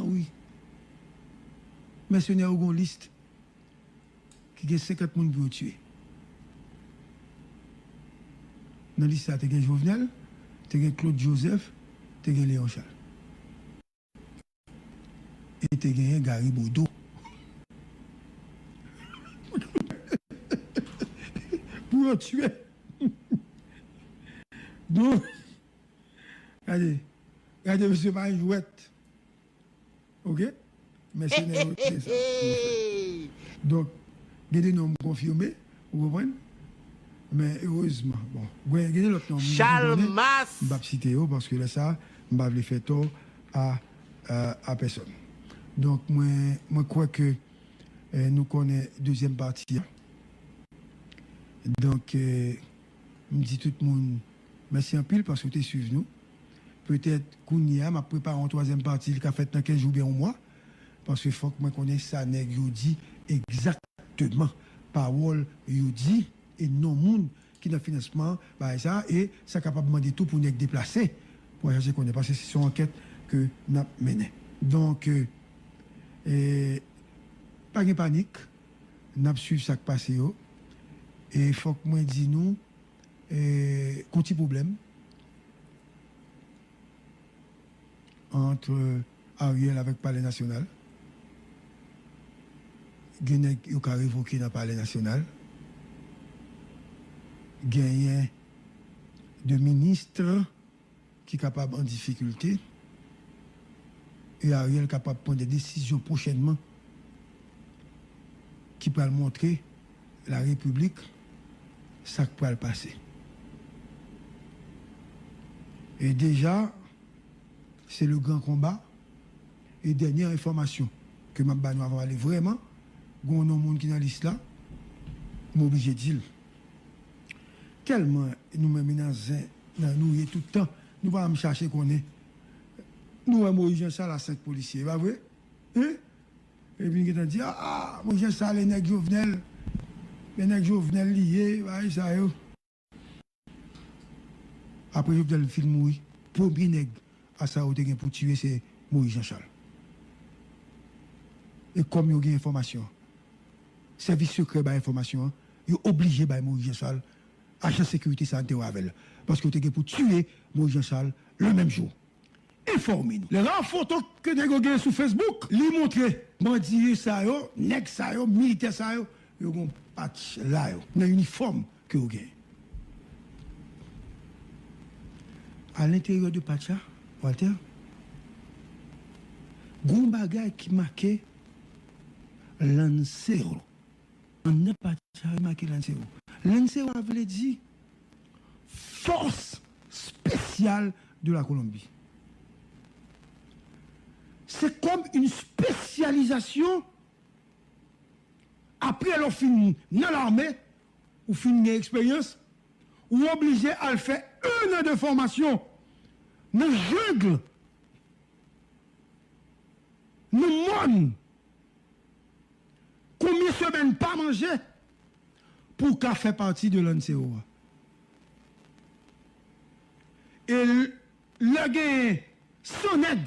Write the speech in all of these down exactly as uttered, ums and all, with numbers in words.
mouri. Mèsenè yo gen yon lis ki gen senkant moun pou yo tiye. Nan lis sa, te gen Jovenel, te gen Claude Joseph, te gen Léon Charles. E te genyen Gary Bodeau. Pou yo tiye. Donk, gade, gade, mesye pa yon jwèt. Oke? Mèsenè yo, se sa pou yo fè. Donk, gen de non m konfime, ou konprann? Men erezman, bon, gen, gen de lòt non m konnen, m p ap site yo, paske lè sa, m pa vle fè tò a, a, a pèsòn. Donk, mwen, mwen kwè ke, eh, nou konnen dezyèm pati a. Donk, eh, m di tout moun, mèsi anpil paske w te swiv nou. Petèt, kounye a, m ap prepare yon twazyèm pati, li ka fèt nan kenz jou oubyen yon mwa. Paske fòk mwen konnen sa nèg yo di egzakteman, pawòl yo di, e non moun ki nan finansman bagay sa, e sa kapab mande tou pou nèg deplase, pou al chache konnen, paske se yon ankèt ke n ap mennen. Donk, eh, eh, pa gen panik, n ap swiv sa k pase yo, e fòk mwen di nou, eh, gon ti pwoblèm ant Ariel avèk Palè Nasyonal. Gen nèg yo ka revoke nan Palè Nasyonal. Genyen de minis ki kapab an difikilte. E Ariel kapab pran de desizyon pwochènman ki pral montre larepiblik sa k pral pase. E deja, se le gran konba. E dènye enfòmasyon ke m ap ba nou avan m ale vrèman, gen yon non moun ki nan lis la, m oblije di l. Tèlman nou menm nan zen nan nou ye tout tan, nou pa janm chache konnen. Nou wè Moyiz Janchal a senk polisye, e pa vre? Hein? Epi n gentan di, a, a, Moyiz Janchal e nèg Jovenel, e nèg Jovenel li ye, bagay sa yo. Apre Jovenel fin mouri, premye nèg a sa yo te gen pou tiye se Moyiz Janchal. E kòm yo gen enfòmasyon, sèvis sekrè bay enfòmasyon an, yo oblije bay Moyiz Janchal ajan sekirite sa an te wè avè l. Paske yo te gen pou tiye Moyiz Janchal le menm jou. Enfòme nou. Le ra foto ke nèg yo gen sou Facebook, li montre bandi sa yo, nèg sa yo, militè sa yo, yo gen patch la yo, nan inifòm ke yo gen. A lenteryè de patch la, Walter, gon bagay ki make Lancero. Anndan patch la, yo make Lancero. Lancero a vle di Force Spéciale de la Colombie. Se kòm yon espesyalizasyon. Apre lè w fin nan lame, ou fin gen eksperyans, ou oblije al fè un an de fòmasyon nan jeng, nan mòn. Konbyen semèn pa manje pou w ka fè pati de Lancero a? E l-, lè genyen san nèg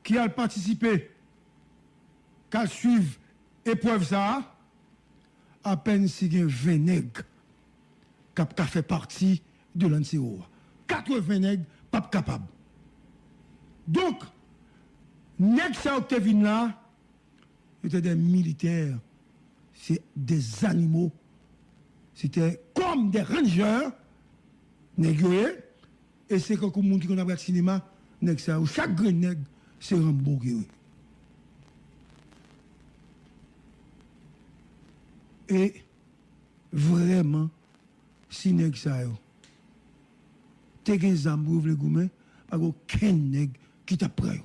ki al patisipe, k al swiv eprèv sa a, apèn si gen ven nèg k ap ka fè pati de Lancero a. Katreven nèg p ap kapab. Donk, nèg sa yo ki te vin la, yo te de militè, se de zanimo, se te kòm de ranger, nèg yo ye, e se kankou moun ki konn ap gad sinema, nèg sa yo, chak grenn nèg, se Rambo ki yo ye. E vrèman, si nèg sa yo te gen zam pou yo vle goumen, pa gen okenn nèg ki t ap pran yo.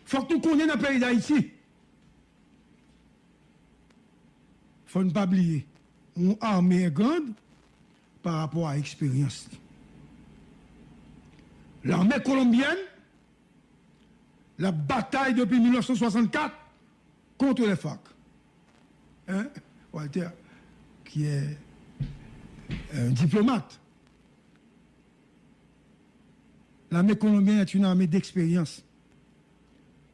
Fòk nou konnen nan peyi Dayiti, fò n pa bliye, yon ame e grand pa rapò a eksperyans li. Lame kolonbyèn, l ap batay depi mil nèf san swasannkat contre les FARC. Hein? Walter, qui est un diplomate. L'armée colombienne est une armée d'expérience.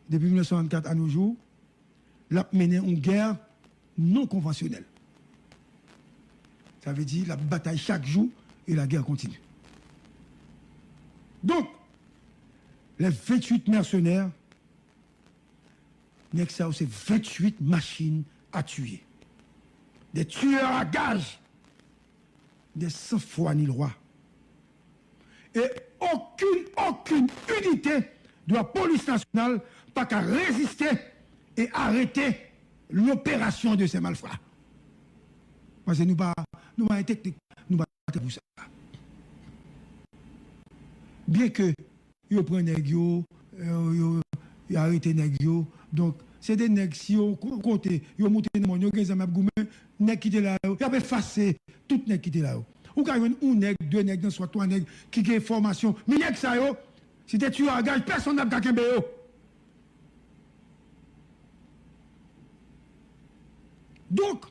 Depi mil nèf san swasannkat à nos jours, l ap mennen yon gè non konvansyonèl. Sa vle di, l ap batay chak jou e la guerre continue. Donk, les vingt-huit mercenaires, nèg sa yo se vingt-huit machines à tuer. Des tueurs à gages, des sans foi ni loi. E okenn, okenn inite de la polis nasyonal pa ka reziste e arete l'opération de ces malfrats. Paske nou pa, nou pa gen teknik, nou pa gen pou sa. Byenke yo pran nèg yo, yo, yo, yo arete nèg yo. Donk, se de nèg, si yo ko-, kote, yo moute nan mòn, yo gen zam, y ap goumen, nèg ki te la yo, y ap efase tout nèg ki te la yo. Ou ka jwenn yon nèg, de nèg nan swat, twa nèg ki gen fòmasyon. Men nèg sa yo, se te tueurs à gages, pèsonn p ap ka kenbe yo. Donk,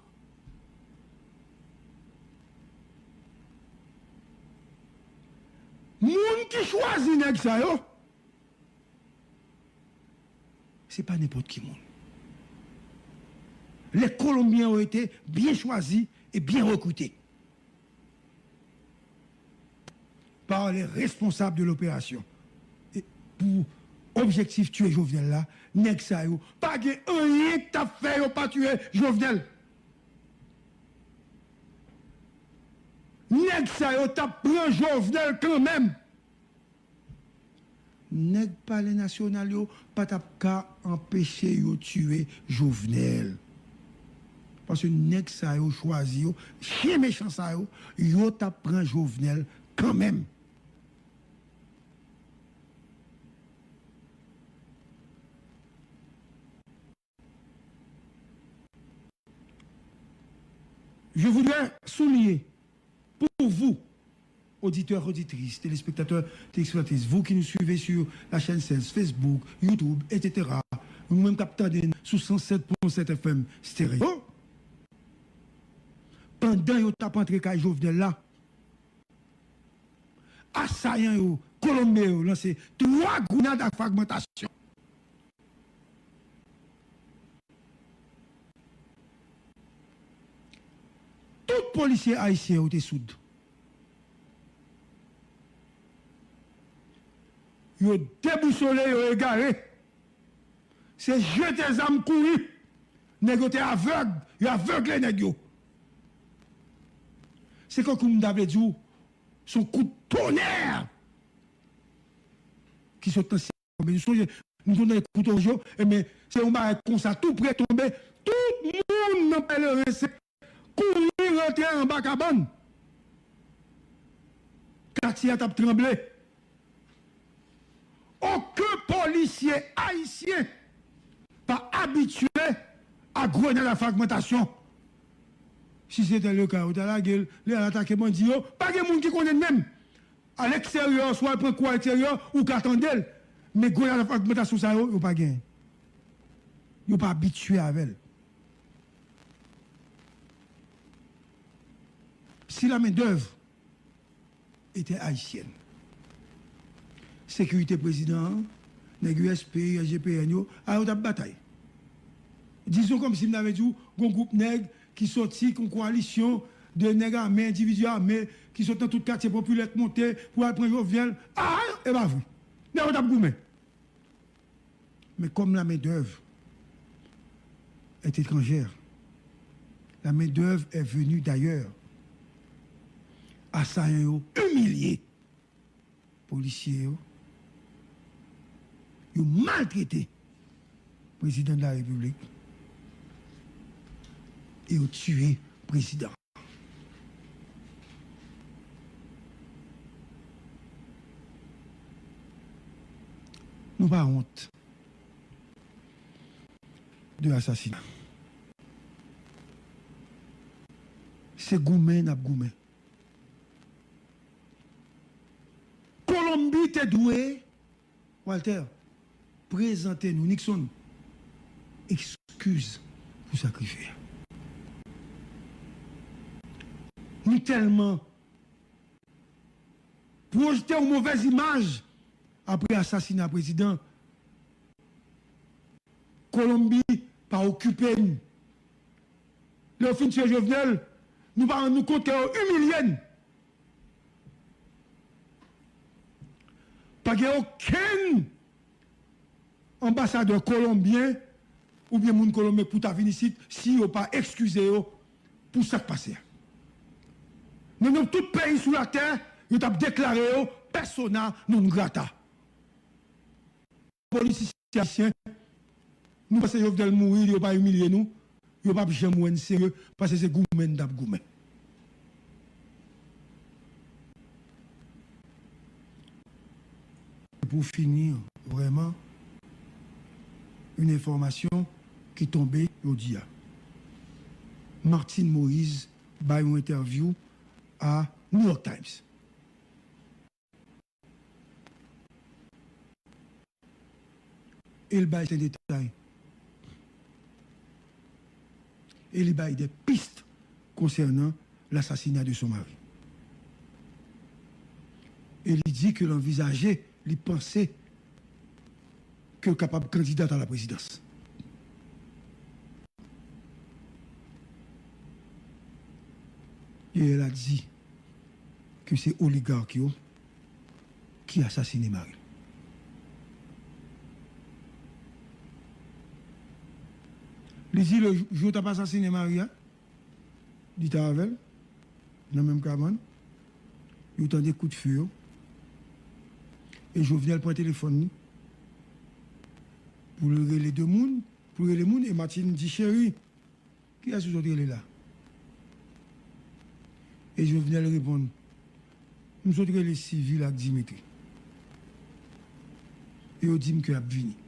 moun ki chwazi nèg sa yo, se pa nenpòt ki moun. Les Colombiens ont été bien choisis et bien recrutés par les responsables de l'opération. E pou objektif tiye Jovenel la, nèg sa yo pa gen anyen k t ap fè yo pa tiye Jovenel. Nèg sa yo t ap pran Jovenel kanmenm. Nèg Palè Nasyonal yo pa t ap ka anpeche yo tiye Jovenel. Paske nèg sa yo chwazi yo, chen mechan sa yo, yo t ap pran Jovenel kanmenm. Je voudrais souligner pour vous, auditeurs, auditrices, téléspectateurs, téléspectatrices, vous qui nous suivez sur la chaîne seize, Facebook, YouTube, et cetera, ou menm k ap tande n sou san sèt pwen sèt F M Stereo, pandan yo t ap antre kay Jovenel la, asayan yo, Kolonbyen yo lanse twa grenad a fragmantasyon. Tout polisye ayisyen yo te soud. Yo debousole, yo egare. Se jete zam kouri. Nèg yo te avèg, yo avegle nèg yo. Se kankou m ta vle di w, se yon kout tonè ki sot nan syèl tonbe. Nou sonje, nou konn tande kout wouj yo, ebyen, se yon bagay konsa, tou pre tonbe, tout moun nan Pèleren sèt kouri rantre anba kabann. Katye a t ap tranble. Okenn polisye ayisyen pa abitye a grenad a fragmantasyon. Si se te le ka, yo ta lage l, lè al atake bandi yo, pa gen moun ki konnen menm. A leksteryè, swa l pran kou a leksteryè, ou ka tande l. Men grenad a fragmantasyon sa yo, yo pa gen. Yo pa abitye avè l. Si la main d'œuvre était haïtienne, sekirite prezidan an, nèg U S P, U S G P N yo, a yo t ap batay. Dizon kòmsi m ta vle di w, gon gwoup nèg ki soti, gon kowalisyon de nèg ame, endividi ame, ki sot nan tout katye popilè k monte pou al pran Jovenel. A, e pa vre. Nèg yo t ap goumen. Mais comme la main-d'œuvre est étrangère, la main-d'œuvre est venue d'ailleurs. Asayan yo imilye polisye yo, yo maltrete prezidan de la repiblik e yo tiye prezidan. Nou pa wont de asasina. Se goumen n ap goumen. Kolonbi te dwe Walter, prezante nou, Nixon, eskiz pou sa k rive a. Nou tèlman pwojte yon movèz imaj apre asasina prezidan, Kolonbi pa okipe n. Lè yo fin tiye Jovenel, nou pa rann nou kont ke yo imilye n. Pa gen okenn anbasadè kolonbyen oubyen moun kolonbyen pou ta vin isit si yo pa ekskize yo pou sa k pase a. Nan non tout peyi sou latè, yo t ap deklare yo persona non grata. Politisyen ayisyen, nou panse Jovenel mouri, yo pa imilye nou, yo p ap janm wè n serye, paske se goumen n t ap goumen. Pou fini, vrèman, yon enfòmasyon ki tonbe jodi a. Martine Moïse bay yon entèvyou a New York Times. E l bay sèten detay. E li bay de pist konsènan lasasina de son mari. E li di ke l anvizaje, li panse ke l kapab kandidat a la prezidans. E l a di ke se oligak yo ki asasine mari l. Li di le jou yo t ap asasine mari a, li te avè l nan menm kabann, yo tande kout fe yo, e Jovenel pran telefòn li pou l rele de moun, pou l rele moun, e Martine di, cheri, kiyès ou sot rele la? E Jovenel reponn, m sot rele Civil ak Dimitri. E yo di m ke y ap vini.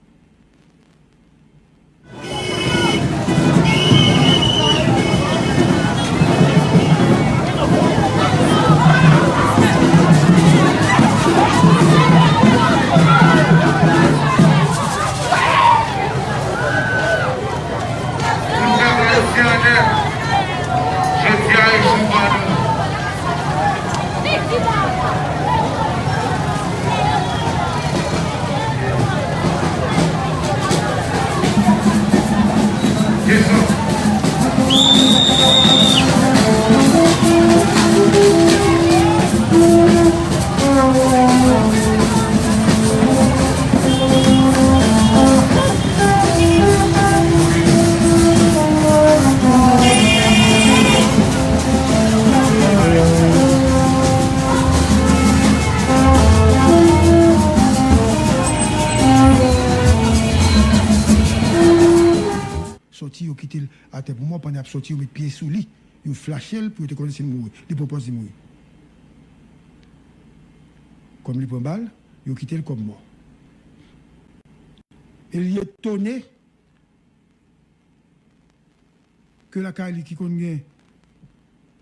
Jodi a e jou pa nou. Sòti, yo kite l atè pou mò, pandan y ap sòti, yo met pye sou li, yo flache l pou yo te konnen si l mouri. Li pran pòz li mouri. Kòm li pran bal, yo kite l kòm mò. E li etone ke lakay li ki konn gen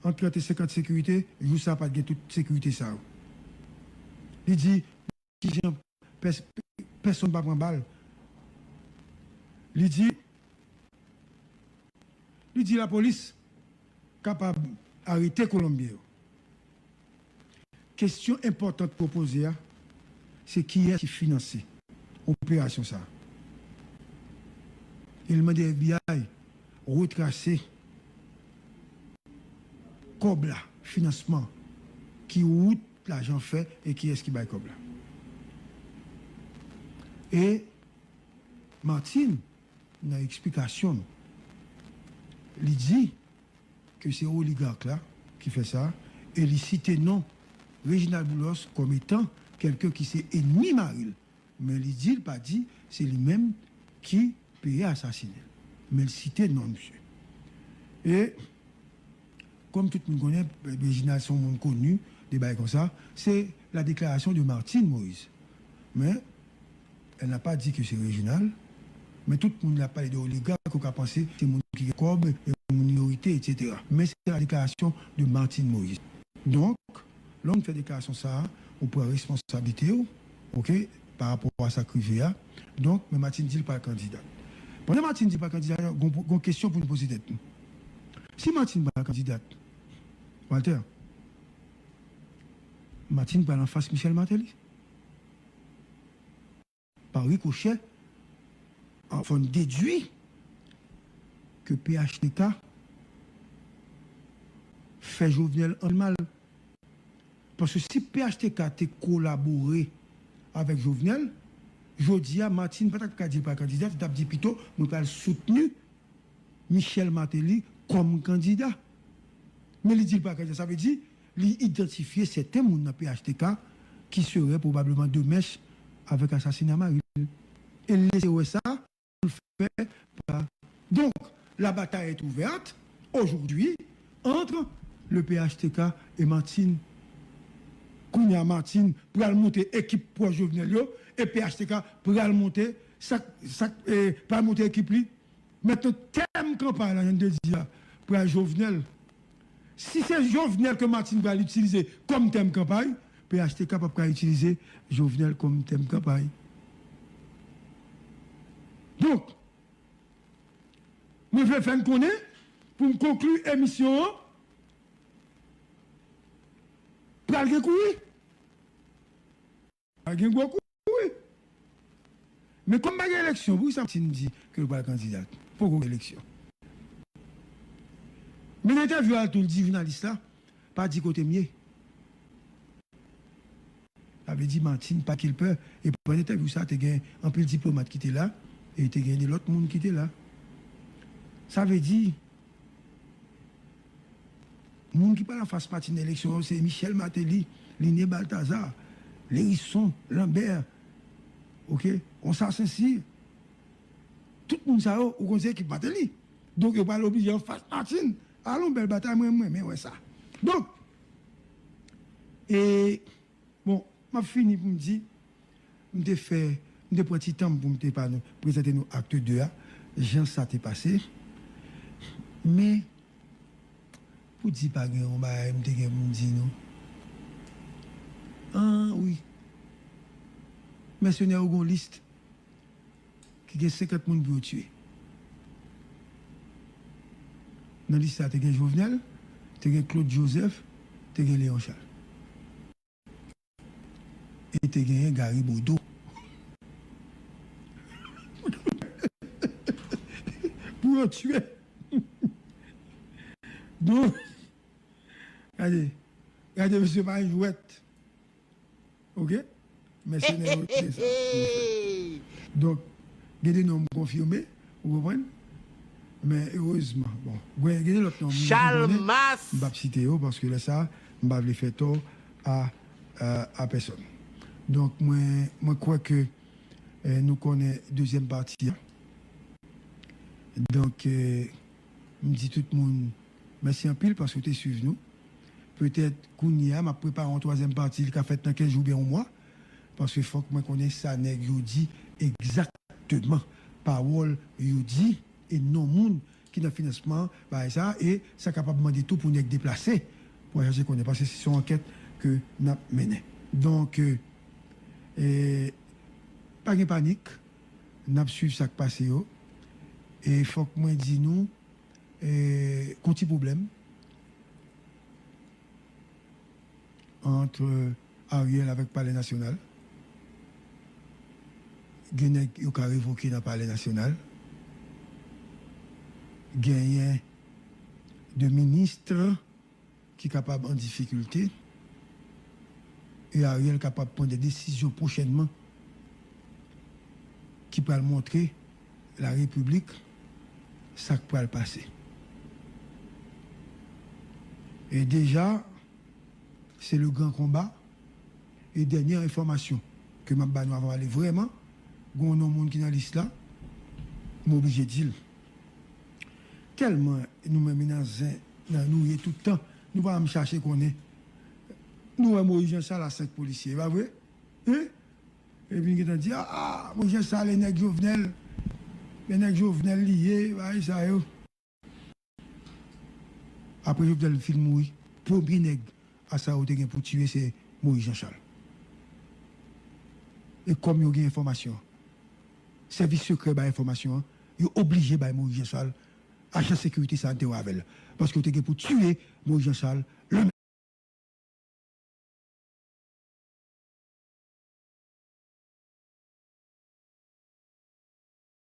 ant trant e senkant sekirite, jou sa a pa t gen tout sekirite sa yo. Li di, kijan pès-, pèsonn pa pran bal? Li di, li di lapolis kapab arete Kolonbyen yo. Kesyon enpòtan pou yo poze a, se kiyès ki finanse operasyon sa a? E l mande F B I retrase kòb la, finansman, ki wout lajan fè e kiyès ki bay kòb la. E Martine, nan eksplikasyon l, li di ke se oligak la ki fè sa, e li site non Reginald Boulos kòm etan kèlken ki se enmi mari l. Men li di, l pa di se li menm ki peye asasinen l. Men l site non misye. E kòm tout moun konnen, Reginald se yon moun koni, de bagay konsa, se la déclaration de Martine Moïse. Men, elle n'a pas dit que c'est Reginald, men tout moun la pale de oligak, ou ka panse se moun ki gen kòb, e moun minorite, et cetera. Men se la déclaration de Martine Moïse. Donk, lè w fè deklarasyon sa a, ou pran responsablite w, oke, pa rapò a sa k rive a. Donk, men Martine di l pral kandida. Pandan Martine di l pral kandida, gon, gon kesyon pou nou poze tèt nou. Si Martine pral kandida, Walter, Martine pral anfas Michel Martelly. pa ricochè, an, fò n dedui ke P H T K fè Jovenel anpil mal. Paske si P H T K te kolabore avèk Jovenel, jodi a, Martine pa t ap ka di l pa kandida, li t ap di pito, mwen pral soutni Michel Martelly kòm kandida. Men li di l pa kandida, sa vle di, li idantifye sèten moun nan P H T K ki serè pwobableman de mèch avèk asasina mari l. E l lese wè sa, fè pa. Donc, la bataille est ouverte aujourd'hui entre le P H T K et Martine. Kounye a, Martine pral monte ekip pwòch Jovenel yo, e P H T K pral monte, sa, sa, eh, pral monte ekip li. Mentnan, tèm kanpay la, jan n te di a, pral Jovenel. Si se Jovenel ke Martine pral itilize kòm tèm kanpay, P H T K p ap ka itilize Jovenel kòm tèm kanpay. Donk, mwen vle fè n konnen, pou m konkli emisyon an, pral gen kouri. Pral gen gwo kouri. Men kòm pa gen eleksyon, poukisa Martine di ke l pral kandida? Poko gen eleksyon. Men nan entèvyou a tou, l di jounalis la, pa di kote m ye. Sa vle di Martine pa kilpè. E pandan entèvyou sa, te gen anpil diplomat ki te la, e te gen de lòt moun ki te la. Sa vle di, moun ki pral anfas Martine nan eleksyon yo, se Michel Martelly, Liné Balthazar, Lhérisson Lambert, oke, on sa sensi. Tout moun sa yo, ou konn se ekip Martelly. Donk, yo pral oblije anfas Martine. Alon, bèl batay, mwen, mwen, mwen wè sa. Donk, e, bon, m ap fini pou m di, m te fè, m te pran ti tan m pou m te pa nou, prezante nou akt de a, jan sa te pase. Men, pou di pa gen yon bagay m te gen pou m di nou. An, wi. Mèsenè yo gon lis ki gen senkant moun pou yo tiye. Nan lis la, te gen Jovenel, te gen Claude Joseph, te gen Léon Charles. E te genyen Gary Bodeau. Pou yo tiye. Donk, gade, gade, mesye pa jwèt. Oke? Mèsenè yo, se sa pou yo fè. Donk, gen de non m konfime, ou konprann? Men erezman, bon, gen, gen de lòt non m, m p ap site yo, paske lè sa, m pa vle fè tò a, a, a pèsòn. Donk, mwen, mwen kwè ke, eh, nou konnen dezyèm pati a. Donk, eh, m di tout moun, mèsi anpil paske w te swiv nou. Petèt, kounye a, m ap prepare yon twazyèm pati, li ka fèt nan kenz jou oubyen yon mwa. Paske fòk mwen konnen sa nèg yo di egzakteman. Pawòl yo di e non moun ki nan finansman bagay sa, e sa kapab mande tou pou nèg deplase pou al chache konnen. Paske se yon ankèt ke n ap mennen. Donk, eh, eh, pa gen panik, n ap swiv sa k pase yo. E fòk mwen di nou, eh, gon ti pwoblèm ant Ariel avèk Palè Nasyonal. Gen nèg yo ka revoke nan Palè Nasyonal. Genyen de minis ki kapab an difikilte. E Ariel kapab pran de desizyon pwochènman ki pral montre larepiblik sa k pral pase. E deja, se le gran konba. E dènyè enfòmasyon ke m ap ba nou avan m ale vrèman, gen yon non moun ki nan lis la, m oblije di l. Tèlman nou menm nan zen, nan nou ye tout tan, nou pa janm chache konnen. Nou wè Moyiz Janchal a senk polisye, e pa vre? Hein? Epi n gentan di, a, a, Moyiz Janchal e nèg Jovenel, e nèg Jovenel li ye, bagay sa yo. Apre Jovenel fin mouri, premye nèg a sa yo te gen pou tiye se Moyiz Janchal. E kòm yo gen enfòmasyon an, sèvis sekrè bay enfòmasyon an, yo oblije bay Moyiz Janchal, ajan sekirite sa a te wè avè l. Paske yo te gen pou tiye Moyiz Janchal le